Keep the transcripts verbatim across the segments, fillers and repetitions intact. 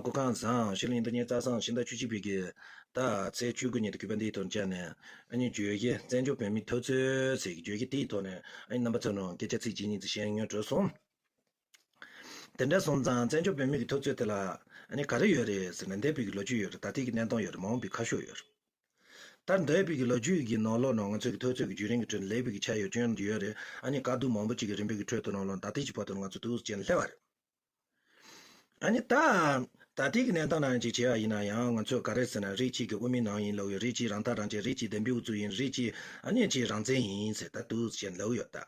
སྐུ་ཁམས་བཟང་། ཕྱི་ལོ་ཉིས་སྟོང་ཉི་ཤུ་རྩ་གསུམ་ཕྱི་ཟླ་བཅུ་གཅིག་པའི་གི་ཟླ་ཚེས་བཅུ་དགུ་ཉིན་དུ་གུས་པ་འདིའི་ཐོག་བཅར་ནས་ཨ་ནི་བརྗོད་གཞི་བཙན་བྱོལ་བོད་མིའི་འཐབ་རྩོད་ཟེར་གི་བརྗོད་གཞི་དེའི་ཐོག་ནས་ཨ་ནི་རྣམ་པ་ཚོ་ནང་སྐད་ཆ་ཚིག་གཅིག་གཉིས་ཙམ་བཤད་སྙིང་འདོད་སོང་། དེ་འདྲ་སོང་ཙང་བཙན་བྱོལ་བོད་མིའི་གི་འཐབ་རྩོད་དེ་ལ་ཨ་ནི་ག་རེ་ཡོད་རེད་ཟེར་ན། འདས་པའི་གི་ལོ་རྒྱུས་ཡོད་རེད། ད་ལྟའི་གི་གནས་སྟངས་ཡོད་རེད། མ་འོངས་པའི་ཁ་ཕྱོགས་ཡོད་རེད། ད་འདས་པའི་གི་ལོ་རྒྱུས་ཀྱི་ནང་ལོགས་ནང་ང་ཚོའི་གི་འཐབ་རྩོད་ཀྱི་བརྒྱུད་རིམ་གྱི་ཁྲོད་ལེགས་པའི་གི་ཆ་ཡོད་སྐྱོན་ཡོད་རེད། ཨ་ནི་དཀའ་སྡུག་མང་པོ་ཅིག་གི་རིམ་པའི་གི་ཁྲོད་དུ་ནང་ལོགས་ད་ལྟའི་གི་བར་དུ་ང་ཚོ་འདུག་ཅེས་སླེབས་པ་རེད། ཨ་ནི་ད། ད་ལྟའི་གི་གནས་སྟངས་ནང་ཅིག་བྱས་པ་ཡིན་ན་ཡང་ང་ཚོས་ག་རེ་ཟེར་ན། རིགས་གཅིག་གི་དབུ་མའི་ནང་ཡིན་ལབ་ཡོད། རིགས་གཅིག་རང་ཐག་རང་བཅད། རིགས་གཅིག་བདེན་པའི་དབུ་གཙུག་ཡིན། རིགས་གཅིག་ཨ་ནི་གཅིག་རང་བཙན་ཡིན་ཟེར་ད་འདུག་ཅེས་ལབ་ཡོད་ད།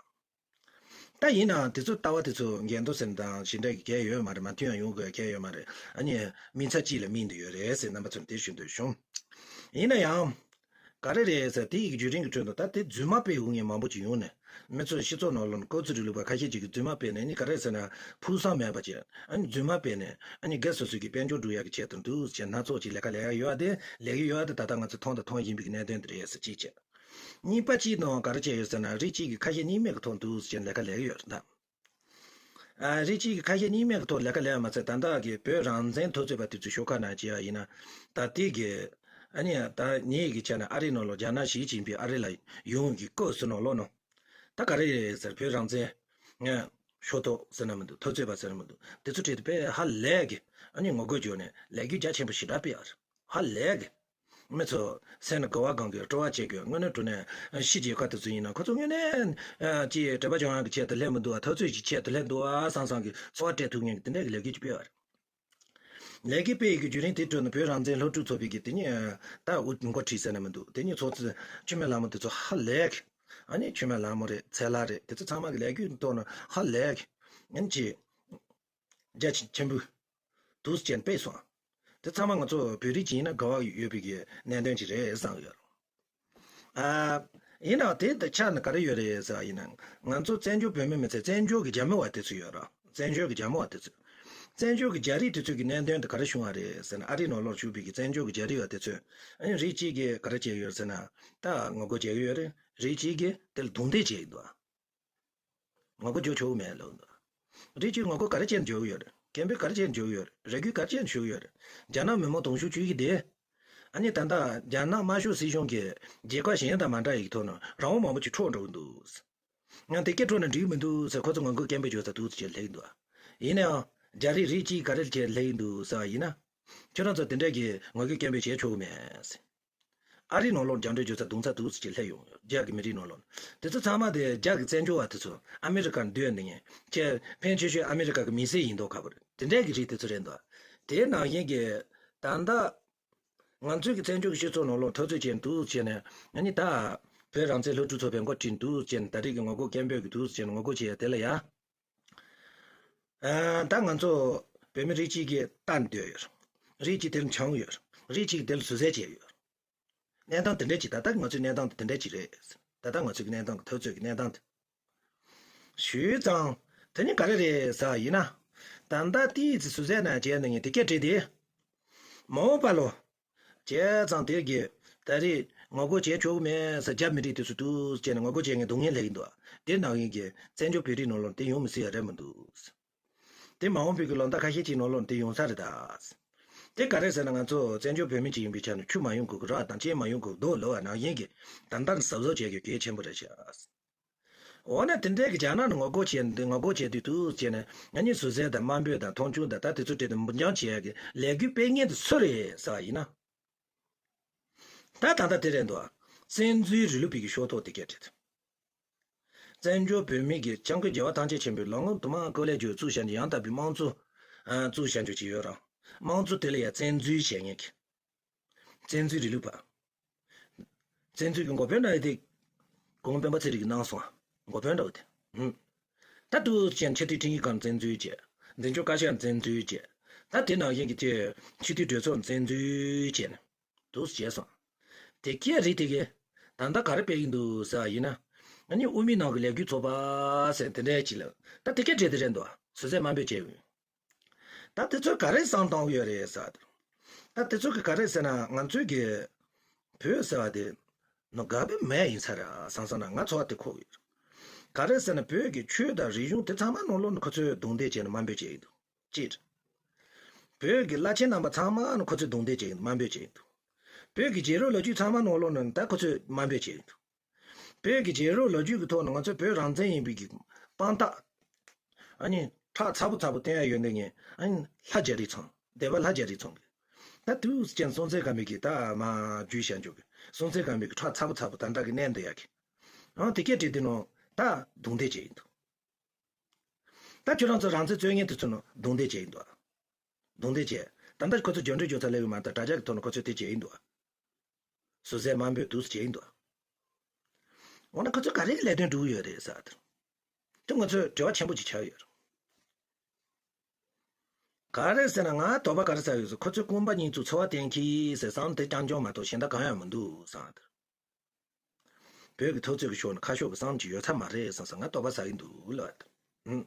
ད་ཡིན་ནའང་དེ་ཚོ་ལྟ་བ་དེ་ཚོ་འགལ་འདུ་ཟེར་དང་ཞེ་འདྲ་གི་གལ་ཡོད་མ་རེད། མ་མཐུན་ཡང་ཡོང་དགོས་གལ་ཡོད་མ་རེད། ཨ་ནི་མིང་ཚིག་གཅིག་ལ་དམིགས་ཏེ་ཡོད་རེད་ཟེར་རྣམ་པ་ཚོར་དེ་ཞུ་འདོད་བྱུང་། ཡིན་ན་ཡང་། ག་རེ་རེད་ཟེར། དེ་ཡི་གི་བརྒྱུད་རིམ་གྱི་ཁྲོད་དུ་ད་དེ་རྫུན་མ་སྤེལ་ཡོང་མཁན་མང་པོ་ཅིག་ཡོང་ནས། མི་ཚོས་སྤྱི་ཚོགས་ནང་ལོགས་ཀོ་ཙི་རིང་ལུགས་པ་ཁ་ཤས་ཅིག་གིས་རྫུན་མ་སྤེལ་ནས་ཨ་ནི་ག་རེ་ཟེར་ན། ཕུགས་བསམ་མེད་པ་ཅིག་ཨ་ནི་རྫུན་མ་སྤེལ་ནས་ཨ་ནི་སྒེར་སོ་སོའི་གི་དཔལ་འབྱོར་སྒྲུབ་ཡག་གི་ཆེད་དུ་འདུག་ཅེས་སྣ་ཚོགས་ཅིག་ལས་ཀ་ལས་ཡ་ཡོད་དེ་ལས་ཀྱི་ཡོད་དེ་ད་ལྟ་ང་ཚོས་མཐོང་དང་མཐོང་བཞིན་པའི་གནད་དོན་དེ་རེད་ཟེར་གཅིག་བྱས། གཉིས་པ་གཅིག་ནང་ག་རེ་བྱས་ཡོད་ཟེར་ན། རིགས་གཅིག་གི་ཁ་ཞེ་གཉིས་མེད་ཀྱི་ཐོག་འདུག་ཅེས་ལས་ཀ་ལས་ཀྱི་ཡོད་རེད་ད། ཨ། རིགས་གཅིག་གི་ཁ་ཞེ་གཉིས་མེད་ཀྱི་ཐོག་ལས་ཀ་ལས་ཡ་མ་ཚད། ད་ལྟ་གི་བོད་རང་བཙན་འཐབ་རྩོད་པ་དེ་ཚོའི་ཤོག་ཁག་ནང་བྱས་ཡ་ཡིན་ན། ད་ལྟའི་གི་ཨ་ནི་ད་ངེད་ཀྱི་ཆ་ནས་ཨ་རིའི་ནང་ལོགས་རྒྱ་ནག་ཞི་ཅིན་ཕིང་ཨ་རི་ལ་ཡོང་གི་སྐབས་སུ་ནང་ལོགས་ནང་། ད་ག་རེ་རེད་ཟེར། བོད་རང་བཙན་ངས་ཤོག་ཐོག་ཟེར་ན་མི་འདུག་འཐབ་རྩོད་པ་ཟེར་ན་མི་འདུག་དེ་ཚོ་གྲས་དེ་དཔེ་ཧ་ལས་གི་ཨ་ནི་ངོ་རྒོལ་བརྒྱབ་ནས་ལས་འགུལ་རྒྱ་ཆེན་པོ་ཞེ་དྲག་སྤེལ་ཡ་རེད། ཧ་ལས་གི་མི་ཚོ་སེམས་ནས་དགའ་བ་གང་གི་སྤྲོ་བ་བྱེད་དགོས། དངོས་གནས་དྲང་གནས་ཕྱི་རྒྱལ་ཁག་དེ་ཚོ་ཡིན་ན་ཁོ་ཚོ་དངོས་གནས་ཨ་ཅིག་འབྲེལ་བ་བྱུང་ཡག་གི་ཆེད་དུ་སླེབས་མི་འདུག་བ། འཐབ་རྩོད་ཀྱི་ཆེད་དུ་སླེབས་འདུག་བ་བསམ་བསམ་གི་ཚོར་བ་སྤྲད་ཐུབ་མཁན་གྱི་དེ་འདྲ་གི་ལས་འགུལ་ཅིག་སྤེལ་བ་རེད། ལས་འགུལ་སྤེལ་ཡག་གི་བརྒྱུད་རིམ་དེ་ཁྲོད་ནས་བོད་རང་བཙན་སློབ་ཕྲུག་ཚོགས་པའི་གི་དེ་ཉིད་ད་འགོ་ཁྲིད་ཟེར་ན་མི་འདུག་དེ་ཉིད་ཚོགས་གཙོ་འཆི་མེད་ལྷ་མོ་དེ་ཚོ་ཧ་ལས་གི་ཨ་ནི་འཆི་མེད་ལྷ་མོ་རེད། ཚེ་ལྷ་རེད། དེ་ཚོ་ཚང་མ་གི་ལས་འགུལ་ཐོག་ནས་ཧ་ལས་གི་ཨ་ནི་ཅིག་རྒྱ་ཆེན་པོ་འདུག་ཅེས་སྤེལ་སོང་། དེ་ཚང་མ་ང་ཚོ་བོད་རིགས་ཅིག་ཡིན་ན་དགའ་བ་ཡོད་པའི་གི་གནད་དོན་ཅིག་རེད་བསམ་ཡོད། ཨ། ཡིན་ནའང་དེ་དང་ཆ་ནས་ག་རེ་ཡོད་རེད་ཟེར་བ་ཡིན་ན། ང་ཚོ་བཙན་བྱོལ་བོད་མི་མི་ཚད་བཙན་བྱོལ་གྱི་རྒྱ་མི་བ་དེ་ཚོ་ཡོད་ར། བཙན་བྱོལ་གྱི་རྒྱ་མི་བ་དེ་ཚོ། བཙན་བྱོལ་གྱི་རྒྱ་རིགས་དེ་ཚོ་གི་གནད་དོན་དེ་ག་རེ་བྱུང་བ་རེད་ཟེར་ན། ཨ་རིའི་ནང་ལོགས་བཞུགས་པའི་གི་བཙན་བྱོལ་གྱི་རྒྱ་རིགས་བ་དེ་ཚོས་ཨ་ནི་རིགས་གཅིག་གིས་ག་རེ་བྱས་ཡོད་ཟེར་ན། ད་ངོ་རྒོལ་བྱས་ཡོད་རེད། རིགས་གཅིག་གིས་དེ་ལ་རྡུང་རྡེག་བྱས་ཡོད་འདུག་ངོ་རྒོལ་རྒྱག་ཆོག་གི་མེད་ལབ་འདུག་རིགས་གཅིག་ངོ་རྒོལ་ག་རེ་བྱས་ནས་རྒྱག་གི་ཡོད་རེད། སྐད་འབོད་ག་རེ་བྱས་ནས་རྒྱག་གི་ཡོད་རེད། རེ་སྐུལ་ག་རེ་བྱས་ནས་རྒྱག་གི་ཡོད་རེད། རྒྱ་ནག་མི་མང་དུང་ཕྱུར་བཅུ་བཞི་དེ། ཨ་ནི་ད་ལྟ་རྒྱ་ནག་དམར་ཤོག་སྲིད་གཞུང་གིས་རྒྱལ་ཁབ་གཞན་དང་མ་འདྲ་ཡི་ཐོག་ནས་རང་དབང་མང་པོ་ཅིག་འཕྲོག་འགྲོ་གི་འདུག་ང་དེ་སྐད་འཕྲོག་ན་འགྲིག་གི་མི་འདུག་ཟེར་ཁོ་ཚོ་ངོ་རྒོལ་སྐད་འབོད་རྒྱག་ས་འདུག་ཟེར་བྱས་སླེབས་ཀྱི་འདུག་ཡིན་ནའང་རྒྱ་རིགས་རིགས་གཅིག་ག་རེ་བྱས་སླེབས་ཀྱི་འདུག་ཟེར་བ་ཡིན་ན། ཁྱོད་རང་ཚོ་དེ་འདྲ་གི་ངོ་རྒོལ་སྐད་འབོད་བྱས་ཆོག་གི་མེད་ཟེར། ཨ་རིའི་ནང་ལོགས་རྒྱ་འདྲེ་རྒྱུ་ཚ་རྡུང་ཚ་འདུག་ཟེར་གྱི་སླེབས་ཡོང་། རྒྱ་གི་མི་རིགས་ནང་ལོགས་ནས། དེ་ཚོ་ཚང་མ་དེ་རྒྱ་གི་བཙན་བྱོལ་བ་དེ་ཚོ་ཨ་མི་རི་ཀར་སྡོད་འདི་ངས་ཁྱེད་ཕན་ཆེ་ཤོས་ཨ་མི་རི་ཀ་གི་མི་སེར་ཡིན་མདོག་ཁ་པོ་རེད། དེ་འདྲས་ཀྱི་རིགས་དེ་ཚོ་རེད་འདུག་དེའི་ནང་བཞིན་གྱི་ད་ལྟ་ང་ཚོའི་གི་བཙན་བྱོལ་གྱི་སྤྱི་ཚོགས་ནང་ལོགས་འཐབ་རྩོད་བྱས་འདུག་བྱས་ནས་ཨ་ནི་ད་བོད་རང་བཙན་སློབ་ཕྲུག་ཚོགས་པའི་འགོ་ཁྲིད་འདུག་བྱས་ནས་ད་རེས་ཀྱི་ངོ་རྒོལ་སྐད་འབོད་ཀྱི་འདུག་བྱས་ནས་ངོ་རྒོལ་བྱས་ཡ་དེ་ལ་ཡ། ཨ། ད་ང་ཚོ་བོད་མི་རིགས་གཅིག་གིས་ལྟ་འདོད་ཡོད། རིགས་གཅིག་དེར་མཆོང་ཡོད། རིགས་གཅིག་དེར་ཟུར་ཟ་བྱས་ཡོད། གནས་སྟངས་དེ་འདྲ་ཅིག་ད་ལྟ་ང་ཚོའི་གནས་སྟངས་དེ་དེ་འདྲ་ཅིག་རེད། ད་ལྟ་ང་ཚོའི་གནས་སྟངས་ཀྱི་འཐབ་རྩོད་ཀྱི་གནས་སྟངས་དེ། ཞུས་ཙང་། དེ་ནི་ག་རེ་རེད་ཟེར་བ་ཡིན་ན། ད་ལྟ་ཏིས་ཟུར་ཟ་ན་བྱས་ནས་ངས་དེ་སྐད་བྲིས་ཏེ། མ་འོངས་པ་ལོ། བྱས་ཙང་དེ་གི་ད་རེས་ངོ་རྒོལ་བྱེད་ཆོག་གི་མེད་ཟེར་རྒྱ་མི་རིགས་དེ་ཚོ་འདུག་བྱས་ནས་ངོ་རྒོལ་བྱེད་མཁན་སྡུག་བསྔལ་སླེབས་ཀྱི་འདུག་དེ་ནང་བཞིན་གྱི་བཙན་བྱོལ་བོད་རིགས་ནང་ལོགས་དེ་ཡོང་མི་སྲིད་ཡ་རེད་མི་འདུག་དེ་མ་འོངས་པའི་གི་ལོ་ཟླ་ཁ་ཤས་ཅིག་ནང་ལོགས་དེ་ཡོང་ས་རེད་ད། དེ་ག་རེ་ཟེར་ན་ང་ཚོ་བཙན་བྱོལ་བོད་མི་ཅིག་ཡིན་པའི་ཆ་ནས་ཆུ་མ་ཡོང་དགོས་གི་ར་དང་རྐྱེན་མ་ཡོང་དགོས་གི་རྡོ་ལོ་བ་ནང་བཞིན་གྱི་ད་ལྟ་གཟབ་གཟབ་བྱེད་རྒྱུ་གལ་ཆེན་པོ་རེད་ཤག་འོ་ན་དེ་འདྲའི་གི་རྒྱ་ནག་ནས་ངོ་རྒོལ་བྱས་འདི་ངོ་རྒོལ་བྱས་དུས་དུས་བྱས་ནས་ང་གཉིས་ཟུར་ཟ་དང་དམའ་འབེབས་དང་མཐོང་ཆུང་དང་ད་དེ་ཚོ་བྲིས་ཏེ་འབུར་འཇོམས་བྱེད་ཡག་གི་ལས་འགུལ་སྤེལ་མཁན་དེ་སུ་རེད་ཟེར་བ་ཡིན་ན། ད་ད་ལྟ་དེ་རེད་འདུག་བཙན་འཛུལ་རིང་ལུགས་པའི་གི་ཤོག་ཐོག་དེ་སྐད་བྲིས་ཏེ། བཙན་བྱོལ་བོད་མི་གི་སྐྱབས་མགོན་རྒྱལ་བ་ཐམས་ཅད་མཁྱེན་པའི་ལམ་ལྔ་དུ་མ་ཀོ་ལེ་ཇོ་བཙུགས་བཞག་ནས་ཡང་དག་པའི་དམངས་གཙོ། ཨ། བཙུགས་བཞག་འཇོག་ཅིག་ཡོད་ར། དམངས་གཙོ་དེ་ལ་ཡང་བཙན་འཛུལ་བྱེད་མཁན་གྱི། བཙན་འཛུལ་རིང་ལུགས་པ། བཙན་འཛུལ་གྱི་འགོ་དཔོན་འདྲ་བོ་དེ། གོང་མ་སྤེན་པ་ཚེ་རིང་གིས་གནང་སོང་། འགོ་དཔོན་འདྲ་བོ་དེ། ཧུམ། ད་དུས་ཅན་ཆེས་མཐོའི་ཁྲིམས་ཞིབ་ཁང་བཙན་འཛུལ་བྱས། འཛིན་སྐྱོང་བཀའ་ཤག་བཙན་འཛུལ་བྱས། ད་དེ་ནང་བཞིན་གྱི་དེ་སྤྱི་འཐུས་གྲོས་ཚོགས་བཙན་འཛུལ་བྱས་ནས་འདུག་བྱས་སོང་། དེ་སྐད་རིགས་དེ་གས་ད་ལྟ་ག་རེ་སྤེལ་གྱི་འདུག་ཟེར་བ་ཡིན་ན། ཨ་ནི་དབུ་མའི་ནང་གི་ལས་འགུལ་ཚོགས་པ་ཟེར་དེ་འདྲའི་ཅིག་ལ་ད་དེ་སྐད་བྲིས་དེ་རེད་འདུག་ཟུར་ཟ་དམའ་འབེབས་བྱས་ཡོད། ད་དེ་ཚོས་ག་རེ་བསམ་བཏང་གི་ཡོད་རེད་ཟེར་བ་དེ། ད་དེ་ཚོ་གི་ག་རེ་ཟེར་ན་ང་ཚོའི་གི་བོད་ཟེར་བ་དེ་ནོ་དགའ་བའི་མེ་ཡིན་ས་རེད་བསམ་བསམ་ན་ང་ཚོར་དེ་འཁོར་གི་ཡོད། ག་རེ་ཟེར་ན་བོད་ཀྱི་ཆོས་དང་རིག་གཞུང་དེ་ཚང་མ་ནང་ལོགས་ནས་ཁོ་ཚོས་རྡུང་རྡེག་བྱས་ནས་དམའ་འབེབས་བྱས་ཡོད་འདུག་གཅིག་བོད་ཀྱི་བླ་ཆེན་རྣམ་པ་ཚང་མ་ནི་ཁོ་ཚོས་རྡུང་རྡེག་བྱས་ཡིན་འདུག་དམའ་འབེབས་བྱས་ཡིན་འདུག་བོད་ཀྱི་རྒྱལ་རབས་ལོ་རྒྱུས་ཚང་མ་ནང་ལོགས་ནས་ད་ཁོ་ཚོས་དམའ་འབེབས་བྱས་ཡིན་འདུག་བོད་ཀྱི་རྒྱལ་རབས་ལོ་རྒྱུས་ཀྱི་ཐོག་ནས་ང་ཚོ་བོད་རང་བཙན་ཡིན་པའི་གི་དཔང་རྟགས། ཨ་ནི་ཁྲག་ཚ་པོ་ཚ་པོ་བསྟན་ཡ་ཡོད་འདི་ངས་ཨ་ནི་ལྷ་རྒྱ་རི་ཚང་སྡེ་པ་ལྷ་རྒྱ་རི་ཚང་གི། ད་དུས་ཅན་སྲོང་བཙན་སྒམ་པོའི་གི་ད་མ་རྒྱུས་བཤད་འཇོག་གི། སྲོང་བཙན་སྒམ་པོའི་གི་ཁྲག་ཚ་པོ་ཚ་པོ་ད་འདྲ་གི་གནས་འདི་ཡ་གི། ཨང་དེ་སྐད་བྲིས་དེ་ནང་ད་རྡུང་རྡེག་བྱས་ཡིན་འདུག་ད་ཁྱོད་རང་ཚོ་རང་བཙན་རྩོད་མཁན་དེ་ཚོ་ནང་རྡུང་རྡེག་བྱས་ཡིན་འདུག་རྡུང་རྡེག་བྱས། ད་ལྟ་ཁོ་ཚོ་རྒྱབ་འདྲེ་རྒྱོབ་ས་སླེབས་ཡོད་མ་རེད། དྲ་རྒྱ་གི་ཐོག་ནས་ཁོ་ཚོས་དེ་བྱས་ཡིན་འདུག་ཟུར་ཟའི་དམའ་འབེབས་འདུག་སེ་བྱས་ཡིན་འདུག་འོ་ན་ཁོ་ཚོས་ག་རེ་གི་ལས་དོན་སྒྲུབ་ཡོད་རེད་ཟེར་དེ། དེ་ང་ཚོས་དྲི་བ་ཆེན་པོ་ཅིག་ཆགས་ཡོད་རེད། ག་རེ་ཟེར་ན་ང་དོགས་པ་ག་རེ་ཟ་ཡོད་ཟེར། ཁོ་ཚོས་རྐང་པ་གཉིས་བཙུགས་འཚོ་བ་བརྟེན་གི་ཟེར་བསམ་དེ་རྐྱང་རྐྱང་མ་གཏོགས་གཞན་དག་གང་ཡང་མི་འདུག་བསམ་དེ། བོད་ཀྱི་འཐབ་རྩོད་ཀྱི་ཕྱོགས་ནས་ཁ་ཕྱོགས་ཀྱི་བསམ་གྱི་ཡོད་ཚད་མ་རེད་བསམ་བསམ་ང་དོགས་པ་ཟ་གི་འདུག་ལབ། ཨུམ།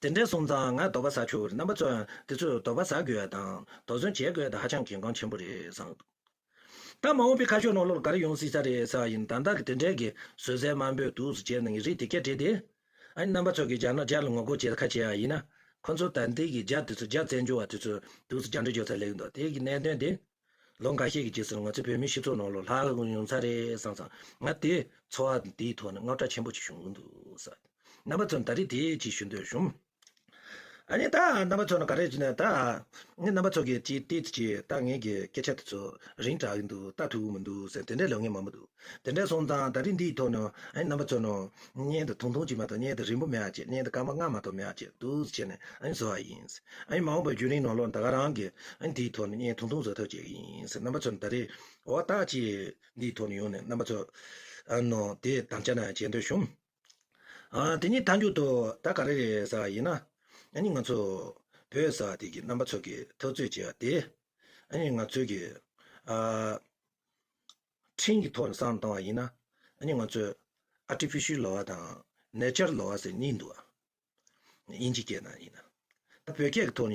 དེ་འདྲ་སོང་ཙང་ང་དོགས་པ་ཟ་ཆོག་གི་རེད། རྣམ་པ་ཚོ་དེ་ཚོས་དོགས་པ་ཟ་དགོས་ཡ་དང་དོགས་ཟོན་བྱེད་དགོས་ཡ་དང་ཧ་ཅང་གལ་འགངས་ཆེན་པོ་རེད་བསམ་གི་འདུག་ད་མ་འོངས་པའི་ཁ་ཕྱོགས་ནང་ལོགས་ལ་ག་རེ་ཡོང་སྲིད་ས་རེད་ཟེར་བ་ཡིན་ད་ལྟ་གི་དེ་འདྲའི་གི་ཟུར་ཟའི་དམའ་འབེབས་འདུག་སེ་བྱས་ནས་རིགས་དེ་སྐད་བྲིས་ཏེ། ཨ་ནི་རྣམ་པ་ཚོ་གི་རྒྱ་ནག་རྒྱ་ལ་ངོ་རྒོལ་བྱེད་ཁ་བྱེད་ཡ་ཡིན་ན། ཁོ་ཚོ་ད་ལྟའི་གི་རྒྱ་དེ་ཚོ་རྒྱ་བཙན་བྱོལ་བ་དེ་ཚོ་འདུག་སེ་རྒྱ་འདྲེ་འཇོག་ས་སླེབས་ཀྱི་འདུག་དེ་གི་གནད་དོན་དེ། ལོ་འགའ་ཤས་ཀྱི་རྗེས་སུ་ང་ཚོ་བོད་མིའི་སྤྱི་ཚོགས་ནང་ལོགས་ལྷག་ཡོང་ས་རེད་བསམ་བསམ་ང་དེ་ཚོར་བ་འདིའི་ཐོག་ནས་དངངས་སྐྲག་ཆེན་པོ་ཅིག་བྱུང་གི་འདུག་ཟེར། རྣམ་པ་ཚོ་ད་རེས་དེ་ཅིག་ཞུ་འདོད་བྱུང་། ཨ་ནི་ད་རྣམ་པ་ཚོ་ནི་ག་རེ་བྱས་ནས་ད། ངས་རྣམ་པ་ཚོ་གི་ཅིག་ཏིག་ཅིག་ད་ངས་གི་སྐད་ཆ་དེ་ཚོ་རིང་དྲགས་ཀྱི་འདུག་ལྟ་ཐུབ་ཀྱི་མི་འདུག་ཟེར་དེ་འདྲའི་ལབ་མཁན་མང་པོ་འདུག་དེ་འདྲ་སོང་ཙང་ད་རེས་འདིའི་ཐོག་ནས་ཨ་ནི་རྣམ་པ་ཚོ་ནི་བརྙན་དེ་ཐུང་ཐུང་ཅིག་མ་གཏོགས་བརྙན་དེ་རིང་པོ་མེད་ཡ་བྱས་བརྙན་དེ་སྐར་མ་ལྔ་མ་གཏོགས་མེད་ཡ་བྱས་འདུག་སེ་བྱས་ནས་ཨ་ནི་བཟོ་བ་ཡིན། ཨ་ནི་མ་འོངས་པའི་བརྒྱུད་རིམ་ནང་ལོགས་ད་ག་རང་གི་ཨ་ནི་འདིའི་ཐོག་ནས་བརྙན་ཐུང་ཐུང་བཟོ་ཐབས་བྱེད་ཀྱི་ཡིན་ཟེར། རྣམ་པ་ཚོ་ནི་ད་རེས་འོ་ད་ཅིག་འདིའི་ཐོག་ནས་ཡོང་ནས་རྣམ་པ་ཚོ་ཨ་ནི་དེ་དམ་བཅའ་གནང་ཡ་བྱེད་འདོད་བྱུང་། ཨ་དེ་ནས་མཐའ་མཇུག་ཏུ་ད་ག་རེ་རེད་ཟེར་བ་ཡིན་ན། ཨ་ནི་ང་ཚོ་བོད་ཟེར་བ་དེ་གི་རྣམ་པ་ཚོ་གི་འཐབ་རྩོད་བྱེད་ཡ་དེ། ཨ་ནི་ང་ཚོའི་གི་ཨ་ཁྲིམས་ཀྱི་ཐོག་ནས་བསམ་བཏང་བ་ཡིན་ན། ཨ་ནི་ང་ཚོས་artificial law་དང་nature law་ཟེར་གཉིས་འདུག་དབྱིན་ཇི་སྐད་ནང་ཡིན་ན། ད་བོད་སྐད་ཀྱི་ཐོག་ནས་